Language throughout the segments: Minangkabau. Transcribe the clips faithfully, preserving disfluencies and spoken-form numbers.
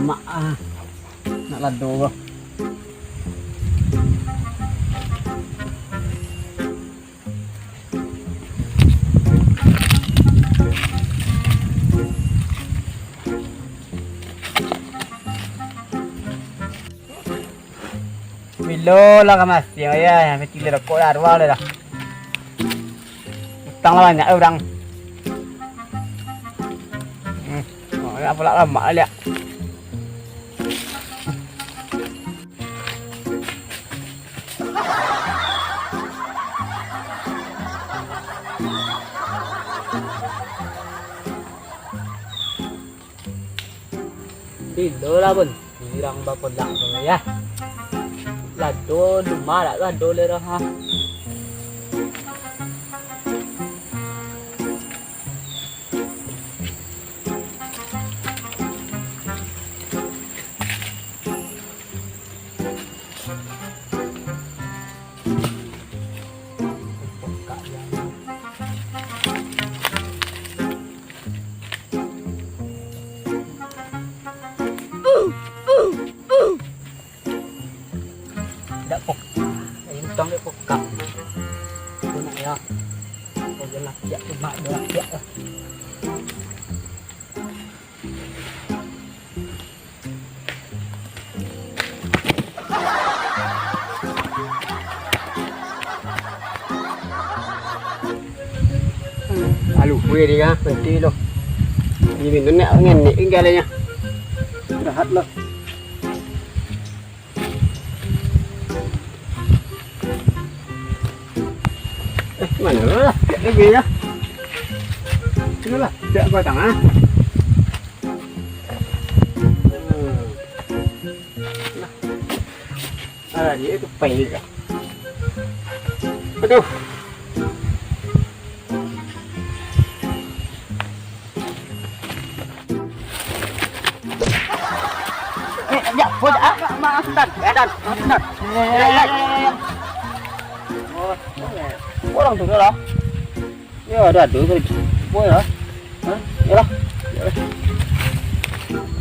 Mak, ah, nak lado ko. Bilo lah ka masiang, yo, nan piti rokok lah, aruah lah dah. Utang lah banyak, eh, urang. Hmm. Oh, nak pulak lamak lah, liak. Bilo lah, Bun, urang bakolak tu, yo. Lado, lumah dak lado le dah, ha. Dak pok-, eh, untuang dak pokak. Tu nak yo. Kau jangan lapiak tu, mak, dak lapiak lah. Aluh, gue dia, nanti lo. Ini minum nak ngenek tinggalannya. Rahat lah. Eh, mano lah, piak lagi yo. Sini lah, piak batang, ah. Hmm. Nah. Ah, dia tu pai juga. Aduh. Eh, ya, kau, ah, ma-, maaf, Tan. Eh, Tan, maaf, Tan. Ya, ya, ya, ya, ya. Oh, orang tu lah. Ya, ada, ada tu. Boy lah. Hah? Yalah. Yalah.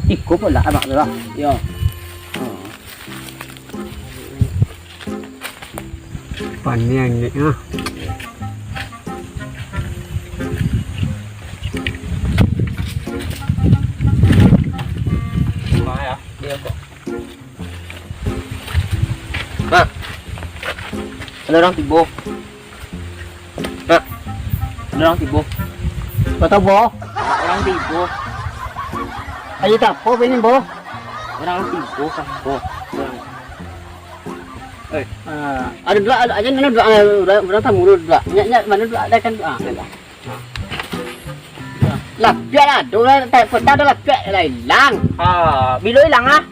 Iko pun lah anak tu lah. Ya. Ha. Paniang ni, ah. Nah, ya, dia kok. Nah, ada orang tibo. Nah, ada orang tibo. Kau tahu, Bo? Orang tibo. Ayo tak, Bo, ini, Bo. Orang tibo, kan, Bo. Orang. Eh, ah, ada dua, ada aja mana dua, ah, orang, orang tamu dua. Nyak, nyak, mana dua, ada kan dua. Ah, ada. Lapiak lah, ado lah, tak, petang ado lapiak lah ilang. Ah, bilo ilang ah?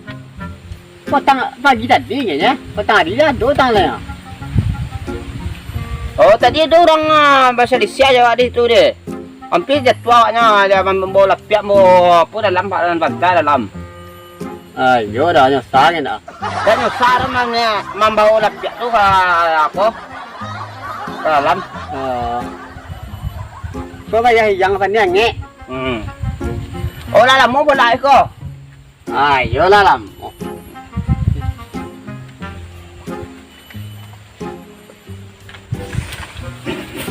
Petang pagi tadi kayaknya. Petang hari lah, ado tang lah. Oh, tadi ado urang, ah, basalisiah jo awak di situ deh. Ampia jatuah awaknyo, dia mambawa lapiak, mambawa apo dalam, dalam bangka dalam. Ah, iyo dah, nyusah kan dah. Dak nyusah tu mambao lapiak tu ka apo? Ka dalam. Oh. Ko payah ijang paniang, ngek. Hmm. Oh, lah lamo bolak iko? Ah, iyolah lamo.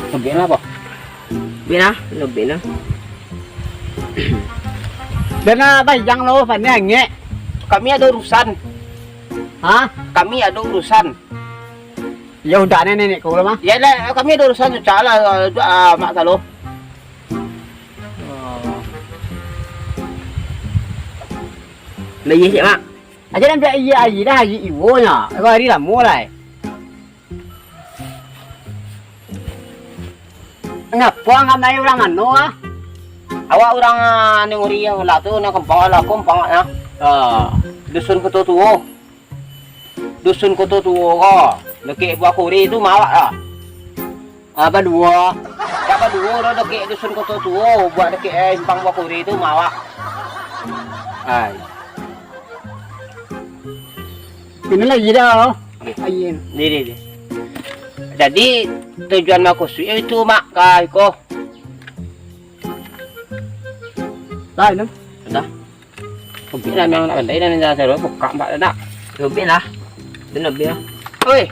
Lobih lah, Boh. Lobih lah, lobih lah. Dan, ah, Abah Ijang lo, pandai angek. Kami ado urusan. Hah? Kami ado urusan. Ya udah, nenek ko lo mah. Ya lah, kami ado urusan, cak lah, ah, Mak Salo. Oh. Lah, iya, Cik Mak. Aja nan biak iya ayi dah, ayi iwo nya. Ko hari lamo lai. Ngapo angkau mai urang mano ah? Awak urang, ah, Nenguri lah tu, nan kampung lah, kampung nah. Ah, Dusun Koto Tuo. Dusun Koto Tuo ko. Dakek Buah Kuri tu mawak lah. Ah, baduo. Dak baduo doh, dakek Dusun Koto Tuo, buek dakek, eh, Simpang Buah Kuri tu mawak. Ai. Ini lagi dah. Ayin. Ni, ni, ni. Jadi, tujuan makusui itu, Mak, ka iko. Lah, ini. Dah. Ubik lah, memang nak pandai dan jangan salah buka, Mbak, dak? Ubik lah. Tu nak ubik lah. Oi.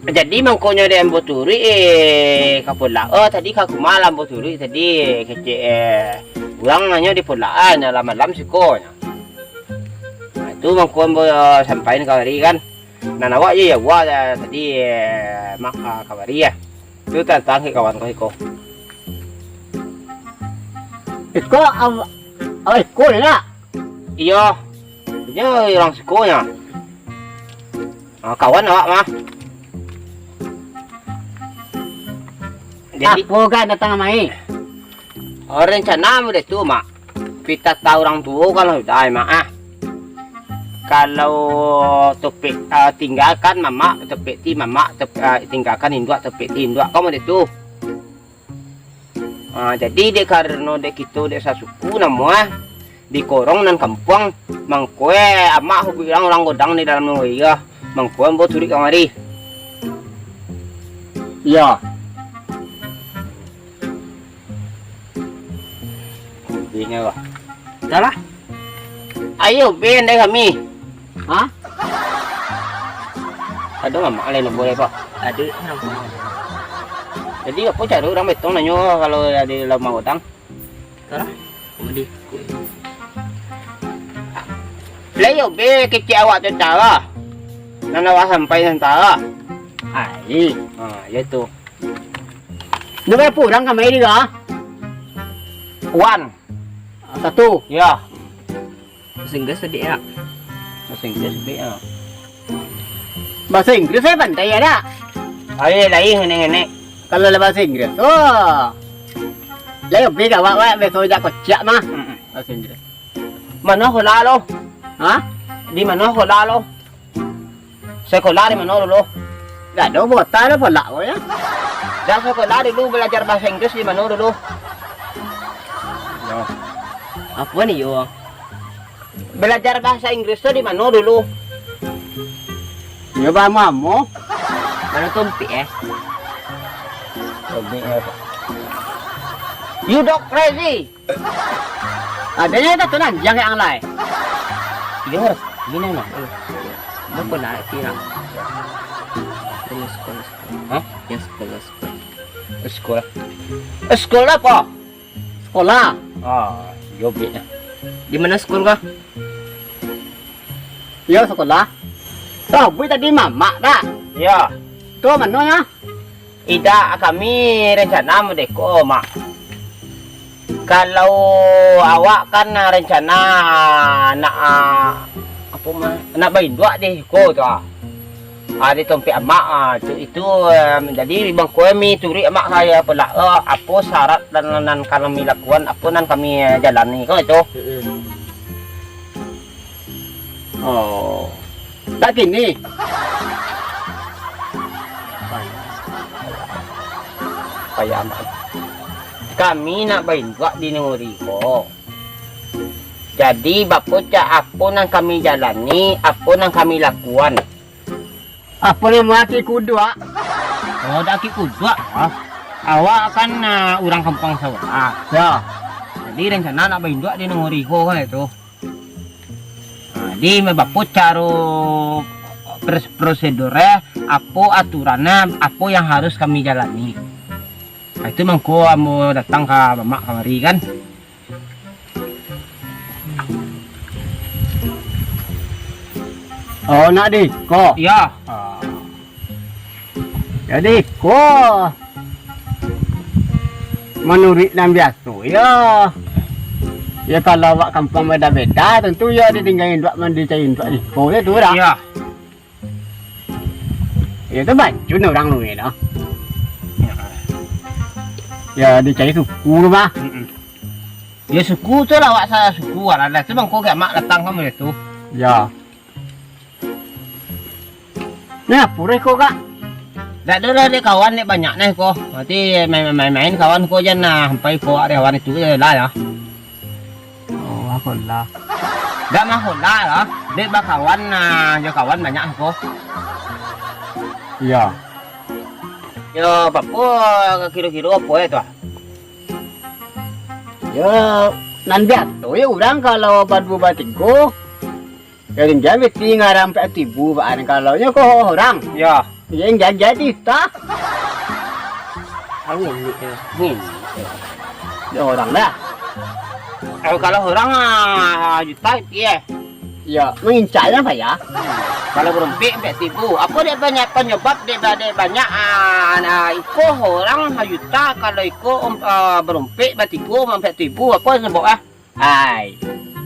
Jadi mangkonyo dek ambo turuik, eh, ka Polak. Oh, tadi ka Kumal ambo turuik tadi, kecek, eh, urang nanyo di Polak, ah, nyo malam-malam siko nyo. Nah, itu mangko ambo, eh, sampaian kamari kan. Nan awak je ya, awak, eh, tadi, eh, mak, ah, kamari ya. Tu tantang kawan ko iko. Iko aw-, awak iko ni nak? Iyo. Inyo urang siko nyo. Ah, kawan awak mah. Jadi, apo kan datang kamari? Oh, rencana model tu, Mak. Pitah urang tuo kan lah sudah, Mak, ah. Kalau topik, ah, tinggakan mamak, topik ti mamak, top-, ah, tinggakan induak, topik ti induak, kan model tu. Ah, jadi dek karano dek kito dek sasuku namo, ah, di korong nan kampuang, mangko, eh, amak hubuik urang, urang godang di dalam nagari, ah. Mangko ambo turuik kamari. Iyo. Ubinyo lah. Dah lah. Ayo, ubin dari kami. Ha? Ado mamak lain boleh, Pak? Ado, urang rumah. Jadi, apo caro urang betong nanyo kalau ado lama utang? Dah lah. Kau di. Lah, iyo, be, kecek awak tu, Tara. Nan awak sampai nan Tara. Ai. Ha, iyo tu. Nyo bara urang kamari ko? Wan. Ah, satu. Yo. Bahasa Inggris tadi, yo. Bahasa Inggris tadi, yo. Bahasa Inggris sajo pandai, yo, dak? Ai, lain ngene-ngene. Kalau lah bahasa Inggris, oh. Lah, yo, bega awak, awak biaso jak kocak mah. Mm-mm. Bahasa Inggris. Mano sekolah lo? Ha? Di mano sekolah lo? Sekolah di mano dulu? Dak ado bota lo polak ko yo. Dah sekolah dulu belajar bahasa Inggris di mano dulu? Yo. Apo ni yo? Belajar bahasa Inggris tu di mano dulu? Yo, ba mamo. Mano tompik, eh? Tompik, eh. You dog crazy. Adonyo tu nan jang yang lai. Iyo, gini nah. Eh, bapo nak ati nak? Dari sekolah, sekolah. Hah? Yang sekolah, sekolah. Sekolah. Sekolah apo? Sekolah. Ah, yo, bik. Di mano sekolah kah? Iyo, sekolah. Tahu bui tadi mamak dak? Iyo. Tu mano nyo? Idak, kami rencana modeko, Mak. Kalau awak kan, ah, rencana nak, ah, apo, Mak? Nak bainduak di ko tu, ah. Ah, di tompik amak, ah, tu, itu, em, jadi mangko mi turuik amak sajo pulak, eh, apo syarat dan nan kami lakukan, apo nan kami, eh, jalani, kan itu. Mm-mm. Oh. Tak kini. Payah amat. Kami nak bainduak di nagari ko. Jadi, bapo cak apo nan kami jalani, apo nan kami lakukan? Apo namo aki kuduak? Oh, dak aki kuduak, ah. Awak kan, ah, urang kampuang sabalah. Yo. Jadi, rencana nak bainduak di nagari ko kan itu. Nah, jadi, bapo caro pres-, prosedurnyo, apo aturannyo, apo yang harus kami jalani. Nah, itu mangko ambo datang ka mamak kamari kan. Oh, nak di ko? Iyo. Ah. Jadi, ko manuruik nan biaso, yo. Yo, kalau awak kampuang beda-beda, tantu yo ditinggai induak, mandicari induak di ko, yo tu dak? Iyo. Yo, tu bacun urang luwe tu. Yo, dicari suku tu mah. Mm-mm. Yo, suku tu lah, awak sasuku, alah, tu mangko ka mak datang ka tu. Yo. Nah, purih ko, Kak. Dak ado lah, dek kawan, dek banyak nah ko. Berarti main-main kawan ko jan nah, sampai ko ari awan itu je lah yo. Oh, aku lah. Dak mah ko lah yo. Dek bakawan nah, jo kawan banyak ko. Iyo. Yo, apo kiro-kiro apo yo tu? Yo, nan biaso yo urang kalau baduo batigo, yo tingga piti ngarang ampek ribu baan kalau nyo ko urang. Yo. Yo tingga jadi tah. Angin ni, eh, angin. Yo urang dah. Eh, kalau urang, ah, juta piti, eh. Yo, mangincaknyo payah. Kalau barompek ampek ribu. Apo dek banyak panyabab dek ba-, dek banyak, ah, nah, iko urang sajuta, kalau iko, om, ah, barompek batigo ampek ribu, apo sabab, ah? Ai,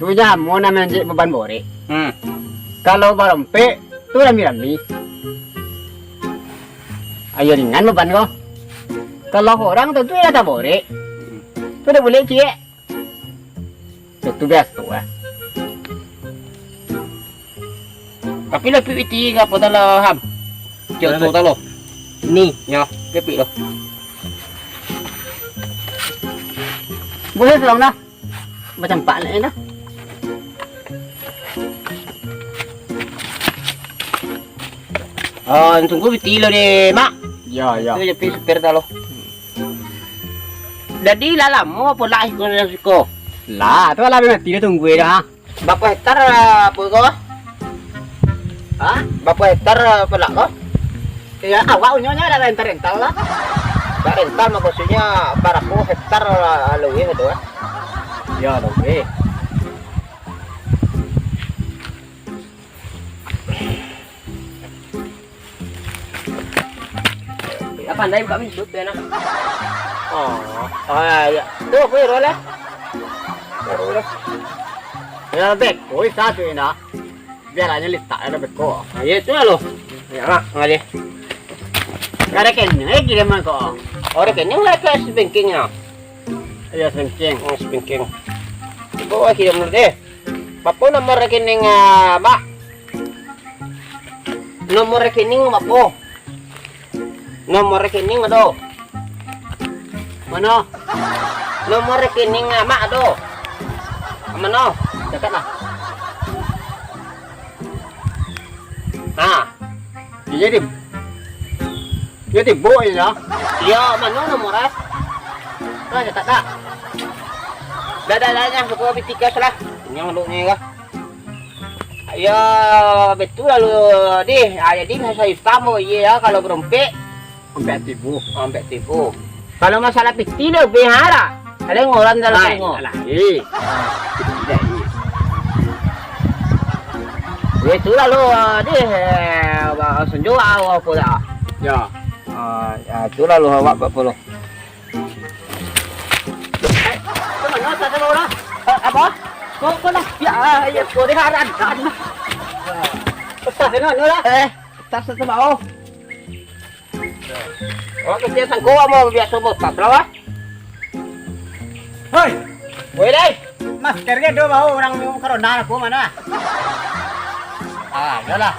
tu nyo samo nan manjadi baban borek. Hmm. Kalau barompek, tu rami-rami. Ayo ringan baban ko. Kalau urang tu, tu lah taborek. Tu dak buliah ciek. Itu biaso lah. Tapi lah piti ka apo talo, Ham? Cok tu talo. Ni. Yo, piti lo. Buliah pulang dah. Macam pak nak dah. Oh, tunggu piti lo deh, Mak. Yo, yo. Tu jadi supir talo. Jadi lah lamo apo lah iko dari siko? Lah, tu lah mati dah tunggu dah. Bapo hektar, ah, apo ko? Ha? Bapo hektar, ah, apo lah ko? Ya, awak unyo nyo dak rental-rental lah. Dak rental, maksudnyo barapo hektar, ah, luwih tu, ah? Ya, luwih. Ya, pandai buka pintu tu, enak. Oh, oh, ya, ya. Tu, apa ya, Rol, eh? Ya, beko, oi, satu ini, nah. Biar aja litak, ada beko. Ah, ya, itu lah, lo. Ya, Mak, ngalih. Nggak ada rekening, eh, kirim, Mak, kok. Oh, rekening lah ke sebanking, ya? Iya, sebanking. Oh, sebanking. Coba, wah, kirim dulu deh. Bapo nomor rekening, ah, Mak? Nomor rekening bapo? Nomor rekening ado? Mano? Nomor rekening Amak ado? Mano? Catat lah. Ha. Iyo, Dim. Iyo, Dim, bo, iyo. Iyo, mano nomor, eh? Ha, catat tak? Dah, dah, dah, nyo, suko bitikas lah. Kenyang dulu ni, kah? Yo, betul lalu, dih. Ah, jadi, masa hitam, oh, iyo, kalau berompek. Ompek tibu. Ompek tibu. Kalau masalah piti, lebih harap. Kalian orang dalam. Hai, tengok. Alah, eh. Ah, piti dah, eh. Yo, itulah lo, dih, eh, Abang Sunjo, ah, apa dah? Ya. Ah, ya, itulah lo, awak buat apa lo? Eh, kemana tak sama orang? Eh, apa? Kau, kau lah, ya, ya, kau diharankan. Petas ni, mana lah? Eh, petas tu mau. Oh, tu dia sangko, mau biasa botak, lah. Hoi! Woi, Dai! Masker dia dua bau orang corona aku mana? Ah, iyalah.